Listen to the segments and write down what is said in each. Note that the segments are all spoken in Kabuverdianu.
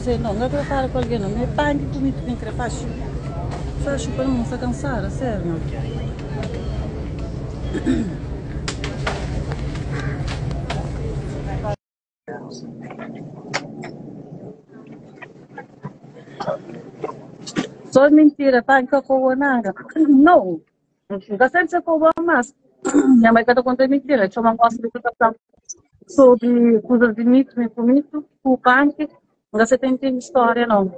Sei não, N ka kre fala ku algen não, mi é panki ku mi ki N kre faxi. Faxi pa N sta kansada, sériu. Só mintira, panki ka koba nada. Não, N ka sabe se koba mas nha mai ka ta konta mintira, txoma N gosta di ku ta fla sobri kuzas di mitu, mi ku mitu, ku panki, N ka sa ta intende stória não.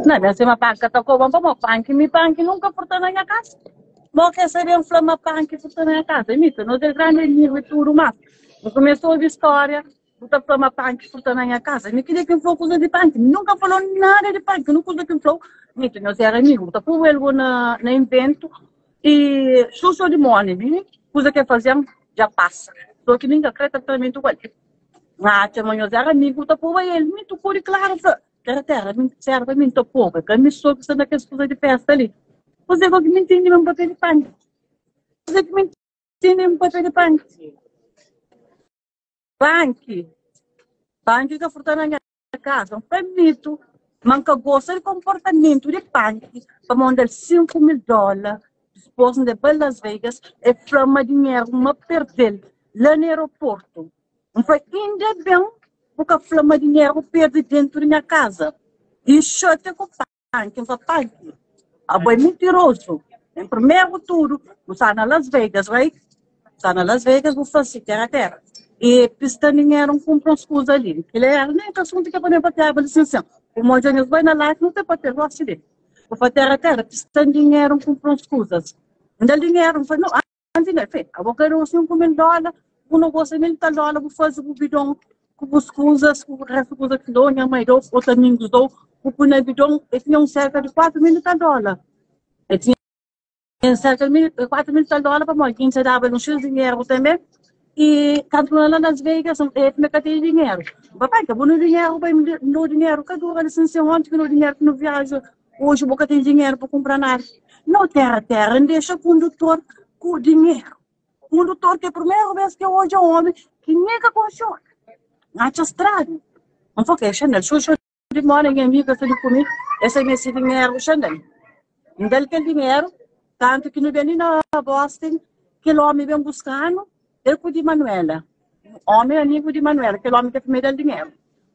Na ben sima panki ka ta koba-m pamodi panki mi panki nunka furta na nha kasa. Bo ke sabe N fla ma panki furta na nha kasa. Mita, nos é grandi amigu i tudu mas N kumesa obi stória bu ta fla ma panki furta na nha kasa. Mi kile ki N fla-u kuza di panki? Mi nunka fla-u nada di panki. Úniku kuza ki N fla-u, Mita, nos éra amigu, bu ta pô-u el bo na na inventu i xuxu di moni mi kuza ke faze-m dja pasa. So ki mi N ka kre tratamentu ku el. N atxa ma nos éra amigu bu ta pô-u el. Mita, kore klaru fla. Tera tera mi serva mi nta poba ka mi so ki sta na kes kuza di festa li. Kuzê go ki mi ntindi ma N papia di panki? Kuzê ki mi ntindi ma N papia di panki? Panki, panki ka furta na nha kasa. N fla mitu ma N ka gosta di konportamentu di panki pamodi N da-l 5000 dóla. Dispôs N leba-l Las Vegas, el fla ma dinheru ma perde-l la na aeroportu. N fla, Inda ben bu ka fla ma dinheru perde dentu di nha kaza. I N xatia ku Panki. N fla, Panki, abo é mintirozu. En primeru tudu, bu sta na Las Vegas, right? Bu sta na Las Vegas, bu fla si, tera tera. I pista dinheru, N kunpra uns kuza li. Kila éra nen ka asuntu ki pa ben papiaba li sin sin. Pamodi dja nhos bai na life, nu ta papia gosi li. Bu fla, tera tera, pista dinheru, N kunpra uns kuzas. N da-l dinheru, N fla, no, Anti na fé, abo ka da 5000 dóla, bu negosia mil tal dóla, bu faze bu bidon ku bus kuzas, ku restu kuza ki dou, nha mai dou, otu amigus dou, bu pui na bidon, e tinha un serka di 4000 e tal dóla. E tinha serka di 4000 e tal dóla pamodi ki N ta daba el un xis dinheru tanbe. I kantu na la Las Vegas, e fla ka tene dinheru. N fla, pai, ka bu no dinheru, bai, N dou dinheru, ka dura li sin sin, onti ki no dinheru ki no viaja Oji bo ka ten dinheru pa kunpra nada. No tera tera, N dexa kundutor ku dinheru. Kundutor ki é primeru bes ki odja omi ki nen ka konxe omi. N atxa stranhu. N fla, ok, Xanel, xuxu di mona nha amiga sta li ku mi, el sta meste dinheru, Xanel. N da-l kel dinheru, kantu ki nu ben li na Boston, kel omi ben buska-nu, el ku di Manuela. Omi amigu di Manuela, kel omi ki el fla ma el da-l dinheru.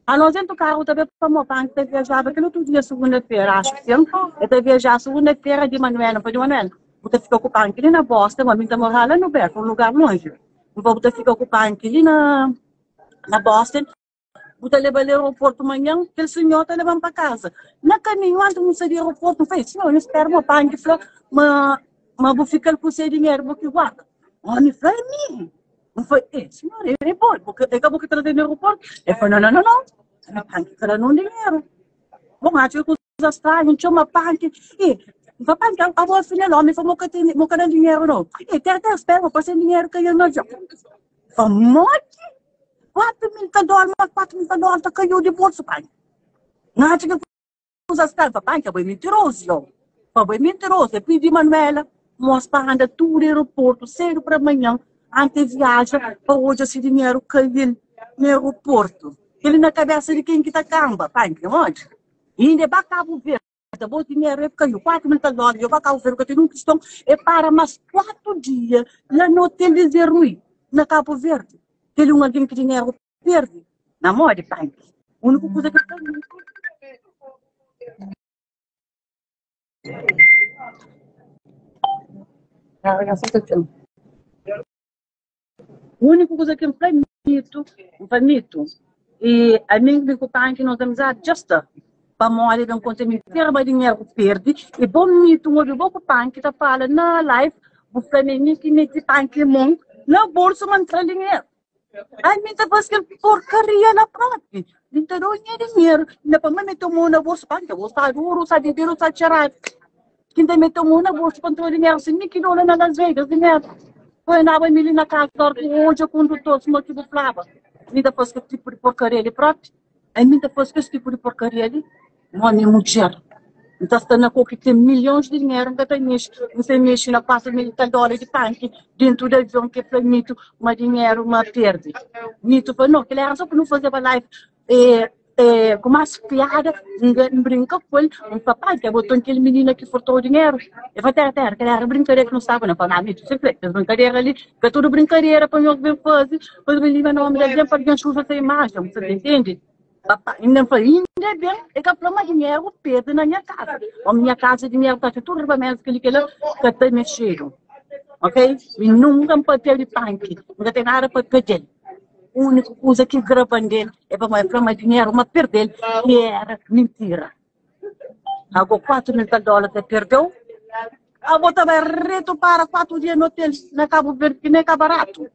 Anos dentu karu ta bai pa Mobank ta viajaba kel otu dia sugunda-fera axu ki sin el ta viaja sugunda-fera di Manuela N fla di Manuela bu ta fika ku panki li na Boston ma mi ta mora la no Bedford un lugar lonji N fla bu ta fika ku panki li na na Boston bu ta leba-l aeroportu manhan kel sinhor ta leba-m pa kaza na kaminhu antis di nu sai di aeroportu N fla sinhor nhu spera ma panki fla ma ma bu fika-l ku se dinheru bu ki guarda omi fla é mi N fla, eh, senhor, é bo, é ka bo ki traze na aeroporto? El fla, não, não, não, não, mi panki ka da nun dinheru. Bon, atxa kuza stranhu, N txoma panki, e, N fla, panki, abo afinal, omi fla, mo ka tene, mo ka da dinheru não. E, ter, ter, spera, mo pasa dinheru kaiu na avion. Fla, modi? 4000 ta dólar, ma 4000 ta dólar ta kaiu di bolsu, panki. N atxa ki Kuza sta pa panka bo é mintirozu yo pa bo é mintirozu é pidi Manuela mos pa anda tudu aeroportu sedu pra manhan anti viaja pa odja si dinheru kail na aeroportu keli na kabesa di ken ki ta kamba panka modi inda é ba Kabu Verde bo dinheru é kaiu 4 mil tal dólar yo ba Kabu Verde ka ten un kiston é para mas 4 dia la na hotel di Zé Rui na Kabu Verde keli un algen ki dinheru perde na mó di panki. Úniku kuza ki ta Úniku kuza ki N fla mitu, N fla mitu, e ami mi ku panki nos amizadi dja sta. Pamodi ben konta mi terba dinheru perde e bo mitu N obi bo ku panki ta fala na live bu fla ma é mi ki meti panki mon na bolsu ma N tra dinheru. Ami ta fasi kel porkaria la propi. Mi ta dau nha dinheru. Inda pa mete mon na bolsu, pa bo sta duru, sta bebedu, sta txeradu. Ki ta mete mon na bolsu pa ntra dinheru, si mi ki dau la na Las Vegas dinheru. Foi andaba mi li na kasa ora ki odja kondutor suma ki bu flaba. Mi ta fasi kel tipu di porkaria li propi. Ami ta fasi kes tipu di porkaria li. Mo ami é mudjer. N ta sta na ko ki ten milhons di dinheru, N ka ta mexe, N ta mexe na 4 mil i tal dóla di panki dentu di avion ki fla Mito ma dinheru ma perde. Mito fla, no, kel éra so pa nu fazeba live e, e, ku más piada, N brinka ku el, N fla, panki, abo ton kel minina ki furtou dinheru? El fla, tera, tera, kel éra brinkadera ki nu staba na fla, ma Mito, se fla, kes brinkadera li, ka tudu brinkadera pa nhos ben faze, pa ben lima nomi di algen, pa algen suja se imajen, você ta intende? Papá inda fla, inda ben, e ka fla ma dinheru perde na nha kaza. Ó, minha kaza dinheru ta tudu riba mesa, kel-li kel-la ka ta mexedu. Ok? Mi nunka N papia di panki, N ka ten nada papia del. Úniku kuza ki graban del é pamodi el fla ma dinheru ma perdel, ki era mintira. Ago 4 mil tal dólar ta perdeu, abo ta bai retu para 4 dia no hotel na Cabo Verde, ki nem ka baratu.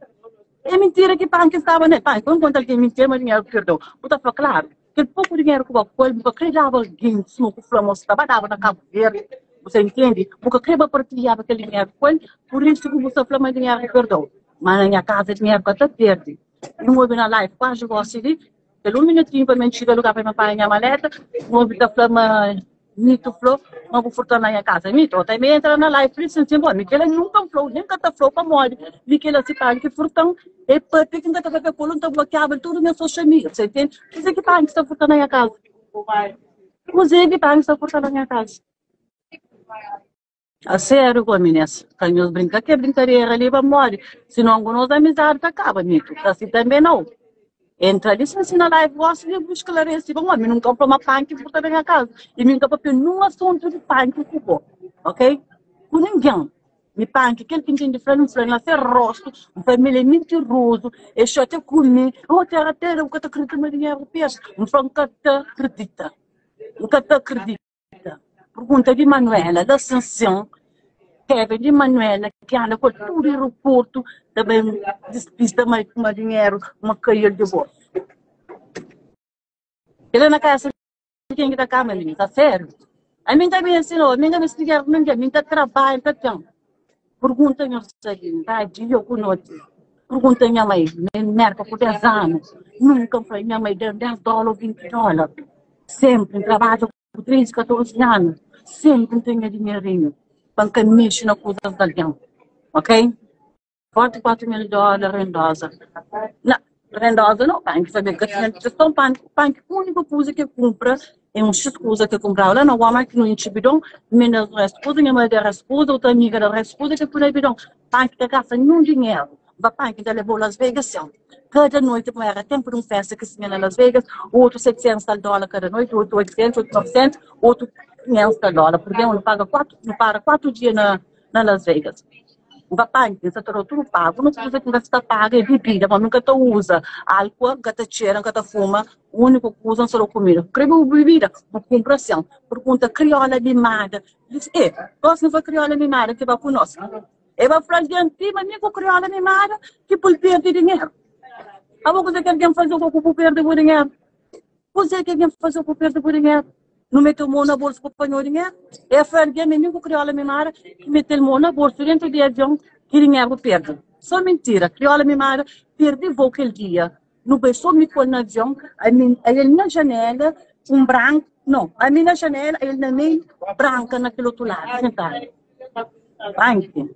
É mintira ki panki staba nel. Panki, quando conta algen mintira ma dinheru perdeu, bu ta fla klaru, kel poku dinheru ku ba ku el, bu ka kre daba algen suma ku fla ma sta ba daba na Cabo Verde, bu ta intende? Bu ka kre ba partilhaba kel dinheru ku el, pur isu ku bu sta fla ma dinheru perdeu. Ma na nha kaza dinheru ka ta perde. N obi na live kuazi gosi li, Kel un minutinhu pa mi txiga lugar pa mi panha nha maleta, N obi ta fla ma Mito flo ma bu furta na nha kaza. Mito, o tanbe entra na live fla sin, sin, bo, mi kela nunka N flau, nen N ka ta flau pamodi mi kela si panha ki furtan, e papia ki N ka ta papia ku el, N ta blokiaba el tudu nha social media, você entende? Kuzê ki panha ki sta furta na nha kaza? Kuzê ki panha ki sta furta na nha kaza? A sério go minis, ka nhos brinka ke brinkadera li pamodi sinon ku nos amizadi ta kaba mito, ka si tanbe nau. Entra li sin sina live gosi li bu sklaresi pamodi mi nunka fla ma panki furta na nha kaza i mi nka papia nun asuntu di panki ku bo, ok? Ku ningen. Mi panki kel ki N ten di fla N fla na se rostu, N fla ma el é mintirozu, el xatia ku mi, oh tera tera bu ka ta kridita ma dinheru perde? N fla N ka ta kridita, N ka ta kridita. Pergunta di Manuela la sin sin Kevin di Manuela ki anda ku el tudu aeroportu ta ben dispista ma ma dinheru ma kai el di bolsu. Kila na kasa di ken ki ta kama minina ta sériu? Ami nka meste no, ami nka meste dinheru di ningen, mi nta trabadja nta ten. Pergunta nhos sabi, ta dia ku noti. Pergunta nha mai, mi Merka ku 10 anu, nunka N fla nha mai da-m 10 dóla ô 20 dóla. Sénpri N trabadja ku 13, 14 anu, sénpri N ten nha dinherinhu pa N ka mexe na kuzas di algen, ok? Forti 4 mil dóla rendoza. Na, rendoza não, panki sabe ka tinha questão panki, panki único kuza ke kumpra é um x kuza ke kumpraba lá na Walmart ki nu intxi bidon, menos resto kuza, nha mãe da resto kuza, outra amiga da resto kuza ke pui na bidon. Panki ka gasta nenhum dinheiro. Ba panki ta levou Las Vegas sim. Kada noite como era tempo de um festa que tinha na Las Vegas, outro 700 tal dólar cada noite, outro 800, outro 900, outro 500 tal dólar. Porque não paga quatro, não para quatro dias na na Las Vegas. N ka paga, N sa ta da tudu pagu. Úniku kuza ki N ka sta paga é bibida, ma mi N ka ta uza álkua, N ka ta txera, N ka ta fuma. Úniku kuza N sta da kumida. Bu krê bebe bibida? Bu kunpra sen. Pergunta kriola mimada. Di e, gosi N fla kriola mimada ki ba ku nos. E ba fla algen ti ma mi ku kriola mimada ki pui perde dinheru. Abo kuza ki algen faze-u ku bu perde bu dinheru? Kuzê ki algen faze-u pa perde bu dinheru? Nu mete-u mô na bolsu pa panha-u dinheru? E fla algen ma mi ku Kriola Mimada ki mete-l mô na bolsu dentu di avion ki dinheru perde. Sô mintira! Kriola Mimada perde vôu kel dia. Nu bai sô mi ku el na avion, ami, el na janéla, un branku, no, ami na janéla, el na meiu, branka na kel otu ladu, sentadu. Panki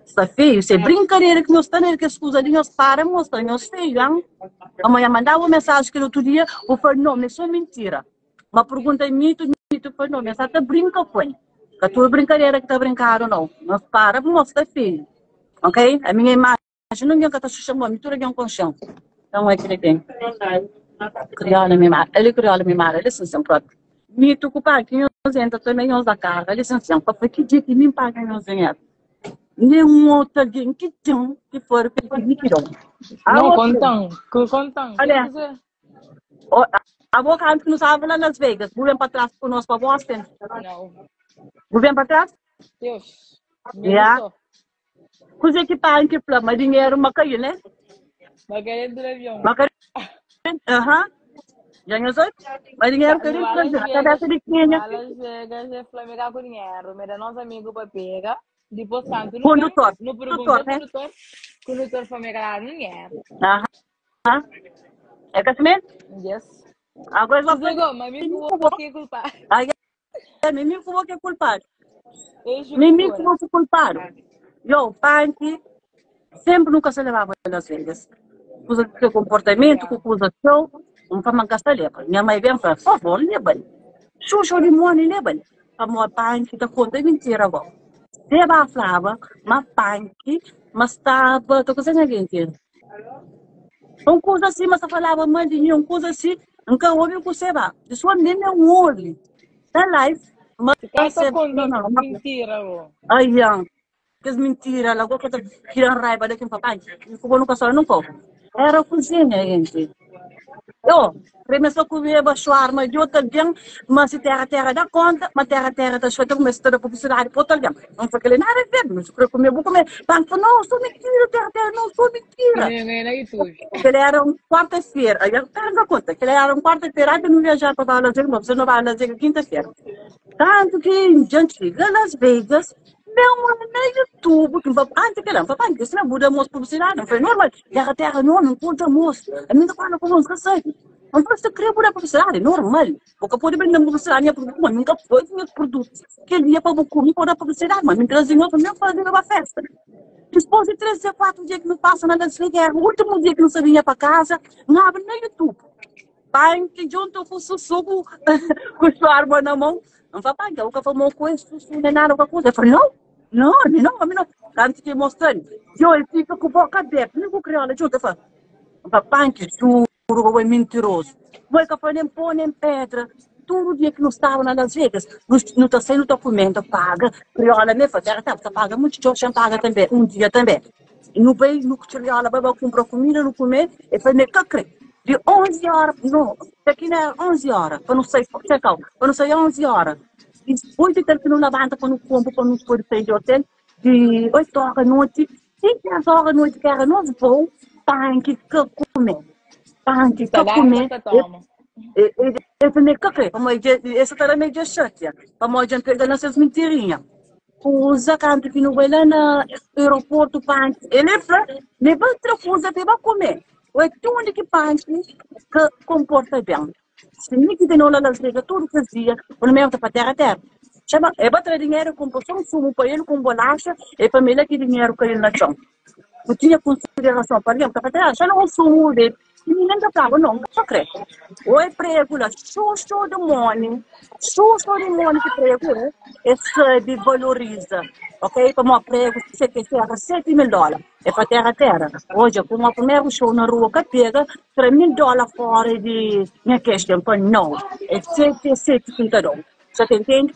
sta feiu, se brincadeira que nhos sta nel kes kuza li, nhos para mostra nhos feiu, hein? Pamodi nha mandaba un mensagem kel otu dia, bu fla no, ma é só mentira. Ma pergunta mito, mito fla no, ma sa ta brinca ku el. Ka tudu brincadeira ki ta brincadu não. Nhos para mostra feiu. Ok? A minha imagem Aji ningen ka ta xuxa mo, mi tudu algen konxe-m. Então é kile ten. Kriola mimada, ali kriola mimada, ali sin sen propi. Mi tu ku paga ki nhos entra ta na nhos da kara, ali sin sen. Pa fla ki dia ki mi paga nhos dinheru. Nem un outro algen ki ten ki for kel ki mi ki dau. A Não, outro. kontan, ku kontan. Olha, Quer dizer, o, abo kantu ki nu staba la Las Vegas, bu ben pa tras ku nos pa Boston? não. Bu ben pa tras? Deus, me Ya. gostou. Kuzê ki panki fla? Ma dinheru ma kaiu, né? Ma ka dentu di avion. Ma ka dentu, aham. Dja nhos oi? Ma dinheru ka Nu dentu ba di Las avion. Na Vegas, kabesa di nu kenha? ba Las Vegas, e fla mi ka ku dinheru, mi da nos amigu pa pega. Dipôs kantu nu ben, Kondutor. nu pergunta Kondutor, né? kondutor, kondutor fla mi ka dadu dinheru. Aham. É ka simé? Yes. Agora eles vão Kuzê fazer go, ma mi ku bo ki é kulpadu. Ai, Mi ku bo ki é kulpadu. Mi ku bo ki kulpadu. Yo, panki, sempre nunca se levava Las Vegas. Kusa de seu comportamento, ku kusa seu, um fa man ka sta leba. Minha mãe bem fala, favor, leba-l. Xuxa di moni, leba-l. Pamodi panki ta conta mentira go. Seba flaba ma panki ma staba ta kusa nha gente. Un kusa si ma sta falaba mal di mi, un kusa si N ka obi ku seba. Di sua mi nem obi. Na live, ma Si ka ta seba, conta não, não, ma mentira go. Aian, kes mentira lá, que ta tiran raiva daqui papai. E como nunca só nunca. Era cozinha, gente. Eu, começou a comer shawarma de outro alguém, mas se terra terra dá conta, mas terra terra tá feita começa toda a publicidade para outro alguém. Não foi aquele nada a ver, mas eu queria comer, vou comer. Banco, não, sou mentira, terra terra, não sou mentira. Aquele era um quarta-feira, aí eu estava na conta, aquele era um quarta-feira, antes de não viajar para Las Vegas, mas você não vai a Las Vegas quinta-feira. Tanto que, gente, chega a Las Vegas, meu mano, na YouTube, que antes que lá, papai, que se não muda moço publicidade, não foi normal. Terra, terra, não, não conta moço. A minha fala com moço, sei. Não foi se querer mudar publicidade, normal. Porque pode vender publicidade, minha produto, mas nunca foi meu produto. Que ele ia para o comer, pode dar publicidade, mas me trazer outro, meu fazer uma festa. Depois de 3 dias, 4 dias que não passa na Las Vegas, o último dia que não sabia para casa, não abre no YouTube. Pai, que junto com o sussu, com sua arma na mão. Não vai pagar, o café uma coisa, sussu, nem nada, qualquer coisa. Eu falei, não, não, não, não. Tanto que mostrando. Eu, ele fica com a boca aberta, nem com crioula, junto. Eu falei, papai, que juro, é mentiroso. Não café nem pó, nem pedra. Todo dia que não estava na Las Vegas, não está saindo documento, paga. Crioula me faz, tá, você paga muito, eu paga também, um dia também. No bem, no crioula, vai comprar comida, não comer, e foi me cacre. De 11 horas, não, daqui não é 11 horas, para não sair, check out, para não sair 11 horas. E 8 e tal que não levanta para não comprar, para não poder sair de hotel, de 8 horas da noite, 5 10 horas da noite, que era novo voo, tem que comer. Tem que comer. Eu também que esse era meio chateia, para a gente pegar nessas mentirinhas. Usa canto que não vai lá no aeroporto, pan, ele fala, leva outra coisa para comer. O é tudo que pan que comporta bem. Se nem que tem lá Las Vegas, tudo fazia, o mesmo para terra terra. Chama, é bater dinheiro com um sumo para ele com bolacha, é para ele que dinheiro caiu na chão. Não tinha consideração para ele, para terra, já não sumo dele. Ninguém falava, não, não crê. Ou é prego lá, show de money, show de money que prego, é sabe, valoriza. Ok? Como prego, você que serra 7 mil dólares. É para terra terra. Hoje, como o primeiro show na rua que pega, 3 mil dólares fora de minha questão, não. É 7, 7, 5 dólares. Você entende?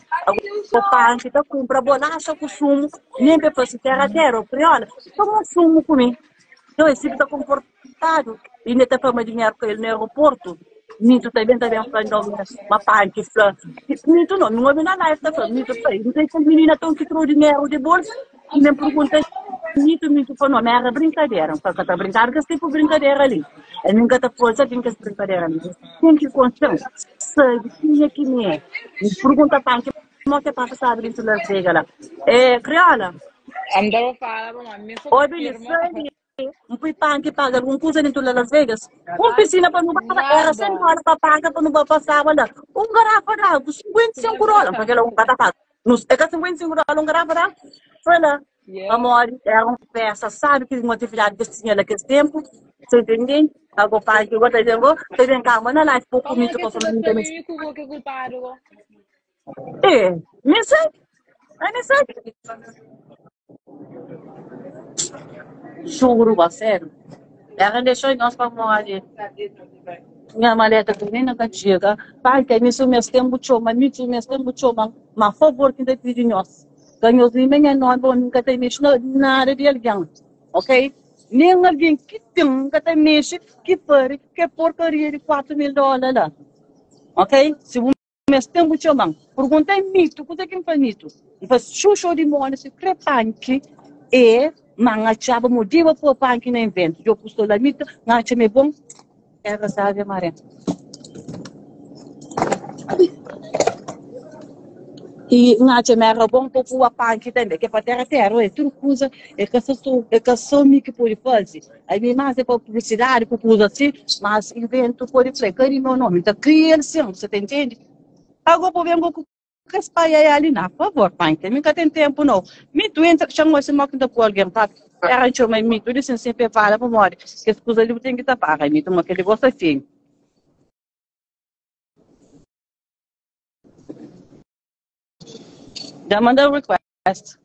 O pai que tá compra bolacha com sumo, nem para fazer terra terra, o crioula, toma um sumo comigo. Então, esse está comportado. E ainda está falando dinheiro com ele no aeroporto. Nito também também falando, uma parte fala. Nito não, não é na live, tá falando. Nito fala, não tem como menina tão que trouxe dinheiro de bolsa. E nem pergunta, Nito, Nito falou, não, era brincadeira. Porque tá brincando com esse tipo de brincadeira ali. Eu nunca tá força, tem que essa brincadeira ali. Tem que consciência, sabe, quem é que nem é. Me pergunta para que como que passa sabe dentro da cega lá. É, crioula. Andava fala, mamãe, Oi, sabe. Um fui pan que paga alguma coisa dentro de Las Vegas. Um piscina para não pagar, era 100 dólares para pagar para não passar lá. Um garrafa de água, 55 dólares, porque ela um garrafa. É que 55 dólares um garrafa de água. Foi lá. Amor, era uma festa, sabe que uma atividade que tinha naquele tempo. Você entende? Agora pai que eu dizendo, você vem cá, mas não lá, pouco muito para fazer também. É, nem sei. Nem sei. Juro, a sério. Ela deixou nós para morrer. Minha maleta também não chega. Pai, que me sume tempo choma, me sume tempo choma, mas favor que te pedi nós. Ganhou de minha não, bom, nunca tem mexido nada de alguém. Ok? Nem alguém que tem, nunca tem mexido, que pare, que porcaria de 4 mil dólares lá. Ok? Se o mês tempo chama, pergunta é mito, coisa que é mito. Faz chucho de mone, se crepante, e manga chaba mo diba po panki na invento. Eu custo la mito, nga me bom, ela sabe maré. E nga me era bom po po panki também, que para terra terra, é tudo coisa, é que só é que só me que pode fazer. Aí me mais é para publicidade, por coisa assim, mas invento pode fazer, que meu nome, tá cria assim, você entende? Agora po vengo com kes pai ali na favor, pai, que mi ka tem tempo não. Mi tu entra que chama esse moco da pôr alguém, tá? Era chama mi tu disse sempre fala para morrer. Que as coisas ali tem que tapar, mi tu que ele gosta assim. Já manda o request.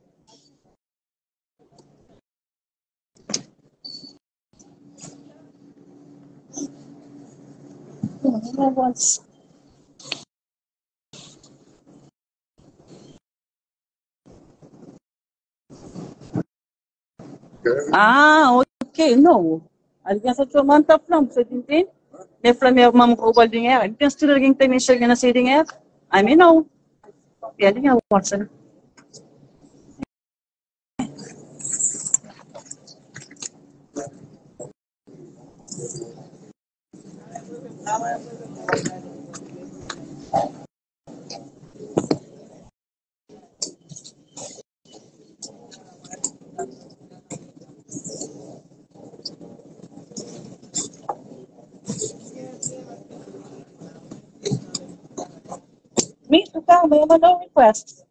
Ah, ok, não. Alguém só te manda falando, você entende? Me fala, meu mamãe rouba o dinheiro. Pensa que alguém tem mexendo nesse dinheiro? A mim não. E a linha Watson. Me calma, eu mandar um request.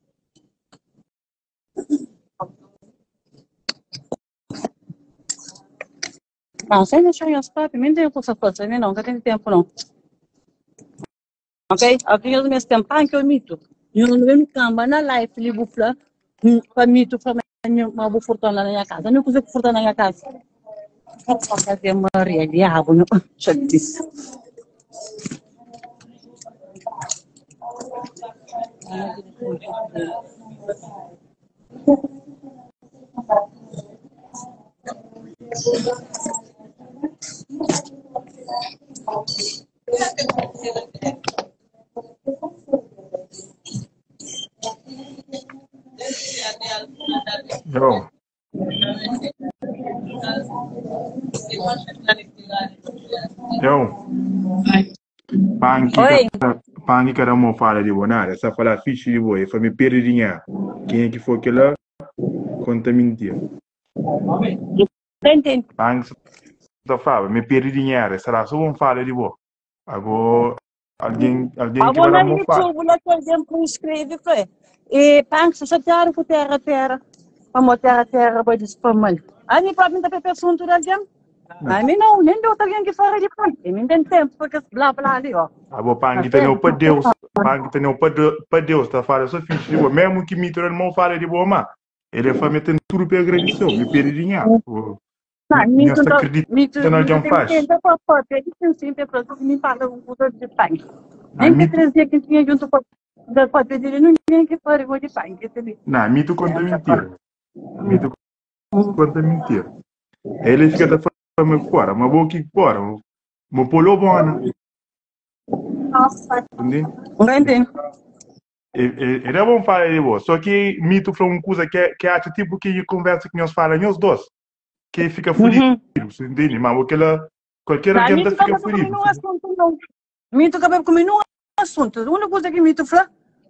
Não, sem deixar em papi, nem tenho coisa fazer, nem não, não tem tempo não. Ok? A vinha do mês tempo, que eu mito. Eu não venho camba na live, li bufla, para mito, para uma vou furtar na minha casa. Não consigo furtar na minha casa. Fazer Maria, diabo, não. Chatice. Yo. Yo. Panki Oi. Panki cada um fala de boa essa fala fixe de boa, foi me perder dinheiro. Quem é que for que lá conta mentira. Entende? Panki só fala, me perdi dinheiro, será só um fala de boa. Agora alguém que Agora vai na dar fala. YouTube, lá que alguém escreve, foi. E panki só chatearam com terra terra. Vamos terra terra, vai despamal. A mim próprio não tem assunto de alguém. A mim não, nem deu alguém que fala de panki. Nem tem tempo, porque blá blá ali, ó. Agora panki tem para Deus, panki tem para Deus, tá fala só fixe de boa, mesmo que me torne mal fala de boa, mas ele foi metendo tudo para agradecer, me perdi dinheiro. Não, Nós mito, acredita na alguém faz. Me fala um pouco de panki. Nem que trazia que tinha junto com da pode pedir ninguém que fale de panki. Não, mito conta mentira. Mito conta mentira. Ele fica da forma fora, mas vou que fora, mas polo bona. Entende? Não entendo. Ele é bom falar de boa, só que mito foi uma coisa que acha tipo que conversa que nós falamos, nós dois, que fica fodido, você entende? Mas aquela, qualquer alguém fica fodido. Mito acabou comigo num assunto. A única coisa que mito falou,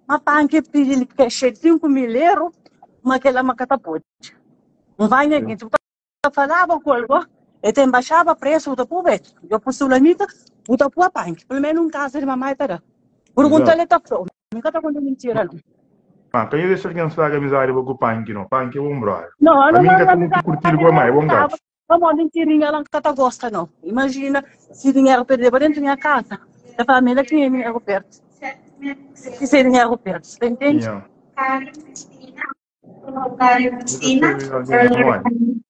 mas panque pedi que 5 mil euros, mas aquela macata pode. Não vai ninguém. Tu falava com algo, ele te embaixava preço do povo. Eu pus o lamita, o tapu a panque. Pelo menos um caso de mamãe tá. Pergunta ele tá falando. Nunca tá contando mentira não. Ah, quem deixa alguém estraga amizade com o panque não? Panque é bom brother. Não, não é muito curtir com a mãe, é bom gajo. Vamos mentirinha, ela nunca tá gosta não. Imagina se dinheiro perder para dentro da minha casa. Da família que dinheiro perde. Se dinheiro perde, você entende?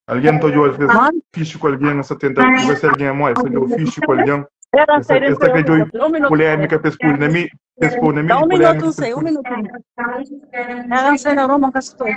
Alguém tá de fixe com alguém, você tenta ver se alguém é mole, você deu fixe com alguém. Essa que deu polêmica pescoço na mim, pescoço na mim, Um minuto, sei, um minuto. Era sei na Roma que estou.